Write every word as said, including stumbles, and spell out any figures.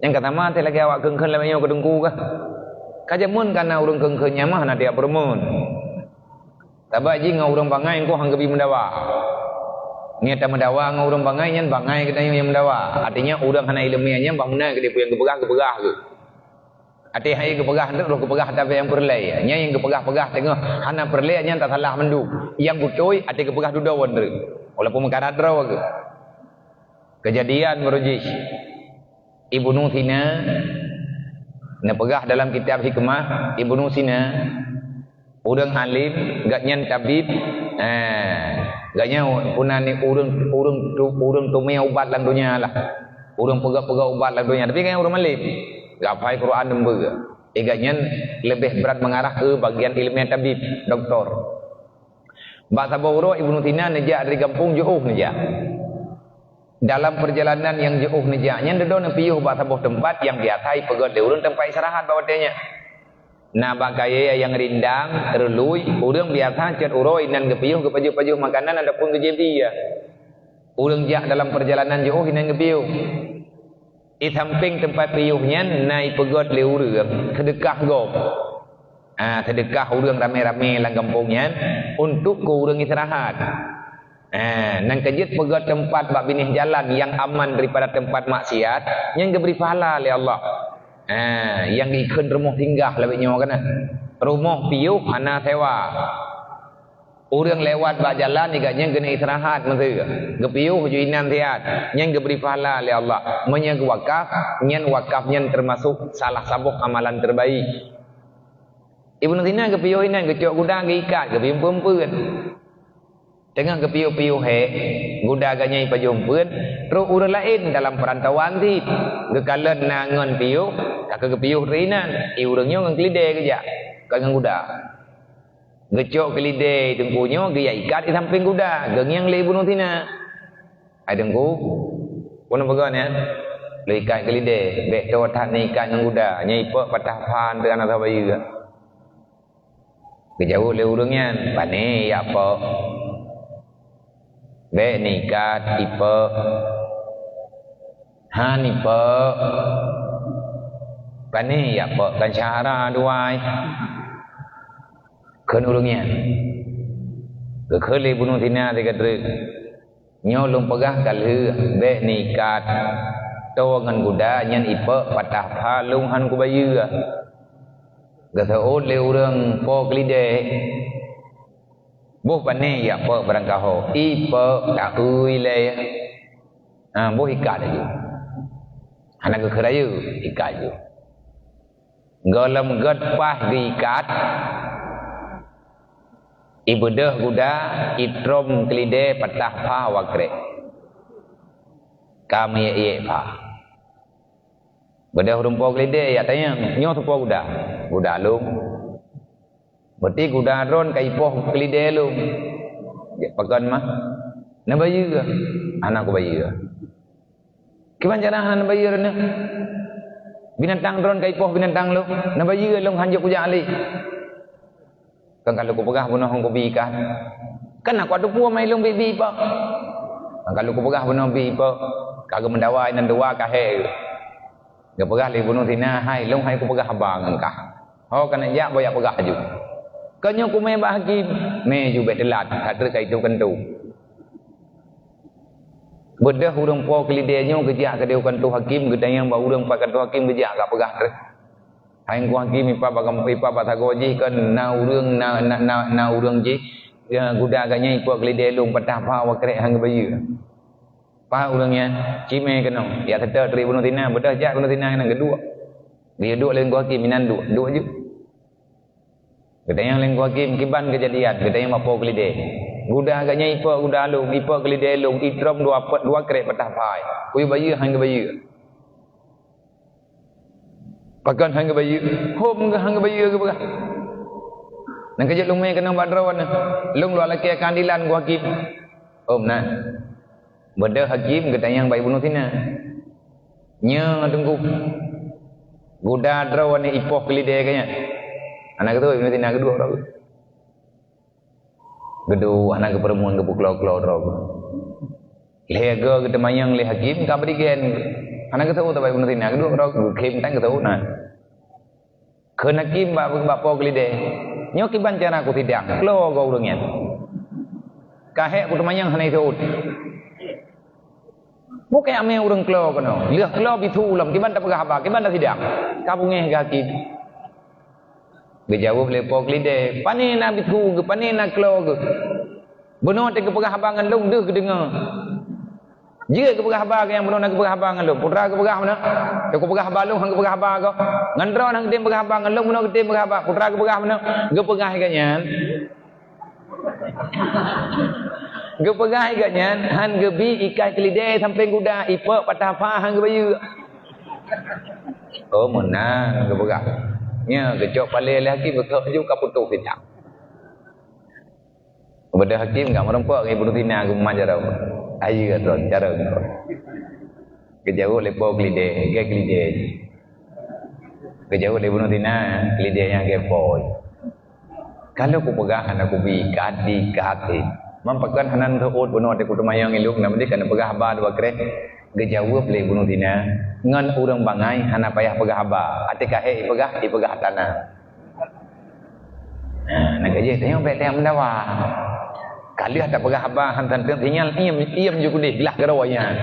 Nyang ka sama teuh lagèe awak kheun-kheun lagèe nyoe keu Teungku kah. Ka jameun ka na ureueng kheun-kheun nyan mah hana tiep peurumeun. Sabab jih ngon ureueng bangai engko han geubi meudawa. Ngieng tameudawa ngon ureueng bangai nyan bangai geutanyoe nyang meudawa. Artinya ureueng hana ileumèe nyan bangunan geude peue nyang geupeugah, geupeugah geuh. Até hai geupeugah tu roh geupeugah tapi nyang peureulèe. Nyan nyang geupeugah-peugah teungoh hana peureulèe nyan tasalah mandum. Nyang beutôi até geupeugah dudoe treuk. Walaupun meukarat droe geuh. Keujadian baroe jih. Ibnu Sina neupeugah dalam kitab Hikmah, Ibnu Sina ureueng alim, gobnyan tabib, eh, gobnyan puna ni ureueng, ureueng tu, ureueng teumé ubat lam donya lah. Ureueng peugah-peugah ubat lam donya, tapi gobnyan ureueng alim. Geuhafai Quran dan beu. Eh, gobnyan leubeh brat mengarah ke bagian ilmu tabib, doktor. Bak saboh uroe Ibnu Sina neujak dari gampông jiôh neujak. Dalam perjalanan nyang jiôh neujak nyan, dudoe neupiôh bak saboh teumpat nyang biasa ipeugöt lé ureueng teumpat istirahat bak watèe nyan. Na bak kayèe nyang rindang, reului, ureueng biasa cot uroe inan geupiôh geupajoh-pajoh makanan ataupun geujép ie. Ureueng jak dalam perjalanan jiôh inan geupiôh. Di sampéng teumpat piôh nyan na ipeugöt lé ureueng seudeukah gob. Ah, seudeukah ureueng ramé-ramé lam gampông nyan untuk keu ureueng istirahat. Ah, nyang keujeuet peugöt teumpat bak binéh jalan nyang aman daripada teumpat maksiat, nyan geubri pahala lé Allah. Ah, nyang geukheun rumoh singgah lagèe nyoe kana. Rumoh piôh hana sewa. Ureueng lewat bak jalan, igat nyan keuneuk istirahat meuteue. Geupiôh ju inan siat, nyan geubri pahala lé Allah. Meunyoe geuwakaf, nyan wakaf nyan teumasok salah saboh amalan terbaik. Ibnu Sina geupiôh inan, geucok guda geuikat, geupiôh eumpeuen-eumpeuen. Teungoh geupiôh-piôh hék, guda geuh nyan ipajoh eumpeuen, trok ureueng laén dalam peurantauan cit. Geukalon na ngon piôh, ka keu geupiôh trok inan, i ureueng nyoe ngon keulidèe geujak, kon ngon guda. Geucok keulidèe teungku nyoe geujak ikat di sampéng guda, geungieng lé Ibnu Sina. Hai teungku, peue neupeugah nyan? Lôn ikat keulidèe, bèk toe that neuikat ngon guda, nyan ipok patah pha teuh hana sapeue bayeue. Geujaweueb lé ureueng nyan, "Pané jak pok." Bèk neuikat, ipok. Han ipok. Pané jak pok, kan syahara dua ai. Kheun ureueng nyan. Geukheun lé Ibnu Sina sigoe treuk. Nyoe lôn peugah ka lheueh, bèk neuikat. Toe ngon guda nyan ipok patah pha lôn han kubayeue. Geuseuôt lé ureueng po keulidèe. Boh pané jak pok barangkaho, ipok taeu ilèe. Ha, boh ikat laju. Hana geukheun rayeuk, ikat laju. Gohlom göt paih geuikat, ibeudôh guda, itrom keulidèe patah pha wakrek. Ka meuék-ék pha. Beudôh ureueng po keulidèe, jak tanyong, "Nyoe soe po guda?" "Guda lôn." "Berarti guda droen ka ipoh keulidèe lôn." "Jak pakon mah?" "Neubayeue." "Hana kubayeue." "Kiban cara hana neubayeue droeneuh? Binatang droen ka ipoh binatang lôn. Neubayeue lôn han jeuet kujak lé." "Kan ka lôn kupeugah bunoe hana kubi ikat." "Kan aku atupeue mai lôn bi-bi ipok." "Kan ka lôn kupeugah bunoe bi ipok." Ka geumeudawa inan dua ka hék. Geupeugah lé Ibnu Sina, "Hai, lôn hai kupeugah haba ngon kah. Ho ka neujak boh jak peugah laju. Ka nyoe kumè bak hakém, mè ju bèk teulat, ka treuk ka itôh kantô." Beudôh ureueng po keulidèe nyoe geujak keudéh u kantô hakém, geutanyong bak ureueng pat kantô hakém geujak ka peugah treuk. "Hai Teungku Hakém, ipat bak, ipat bak sagoe jih kon na ureueng, na, na, na, na ureueng jih, ya, guda geuh nyan ipok keulidèe lôn patah pha wakrek han geubayeue." Paih ureueng nyan, "Cimè keunoe, jak seutôt trok Ibnu Sina." Beudôh jak Ibnu Sina keunan geuduek. Geuyue duek lé Teungku Hakém, inan duek, duek ju. Geutanyong lé Teungku Hakém, "Kiban keujadian?" Geutanyong bak po keulidèe. "Guda geuh nyan ipok guda lôn, ipok keulidèe lôn, itrom dua pet, dua krek patah pha. Kuyue bayeue han geubayeue." "Pakon han geubayeue?" "Hom geuh han geubayeue," geupeugah. "Nyang ka jeuet lôn mè keunoe bak droeneuh. Lôn lôn lakèe keuadilan, Teungku Hakém." "Hom na." Beudôh hakém geutanyong bak Ibnu Sina, "Nyoe Teungku, guda droeneuh ipoh keulidèe geuh nyan?" Hana geutôh Ibnu Sina geuduek droe. Geuduek hana geupeureumeun geupeuklo-klo droe. Lhèe goe geuteumanyong lé hakém ka bri gen. Hana geuseuôt tabak Ibnu Sina, geuduek droe geukhém tan geuseuôt na. Kheun hakim bak, bak po keulidé, "Nyoe kiban cara kusidang, klo goe ureuëng nyan. Ka hék kuteumanyong hana jiseuôt." Bukon amé ureuëng klo keunoe, lheueh klo bisu lom, kiban tapeugah haba, kiban tasidang. Ka beungéh geuh hakim. Geujaweueb lé po keulidé, "Pané na bisu geuh, pané na klo geuh? Bunoe teuh geupeugah haba ngon lôn deuh geudeungoe. Jeuet geupeugah haba keu nyang bunoe na geupeugah haba ngon lôn. Putra geupeugah meunoe. Teuh geupeugah haba lôn, han geupeugah haba goe. Ngon droe han geutem peugah haba, ngon lôn bunoe geutem peugah haba. Putra geupeugah meunoe." Geupeugah geuh nyan. Geupeugah geuh nyan, han geubi ikat keulidé sampoe guda, ipok patah pha han geubayeue. Oh, meunan geupeugah. Nya, geucok palé lé hakim, geucok ju ka putôh sidang. Kepada hakim, enggak meureumpok ngon Ibnu Sina geumeuman jaroe. Ayeue droe, jaroe nyoe. Geujaweueb lé po keulidé, gét keulidé. Geujaweueb lé Ibnu Sina, keulidé nyang gét po. Ka lheueh kupeugah hana kubi, ka di, ka até. Man pakon hana neuseuôt bunoe teuh kuteumanyong ilung, na meudeh ka neupeugah haba dua kreh. Geujaweueb lé Ibnu Sina, ngon ureuëng bangai hana payah peugah haba. Até ka hék ipeugah, ipeugah tana. Nah, na ka jeuet, tanyoe bék teuh meudawa. Ka lheueh tapeugah haba han teuntèe sinyal, iem, iem ju keudeh, glah keudroe nyan.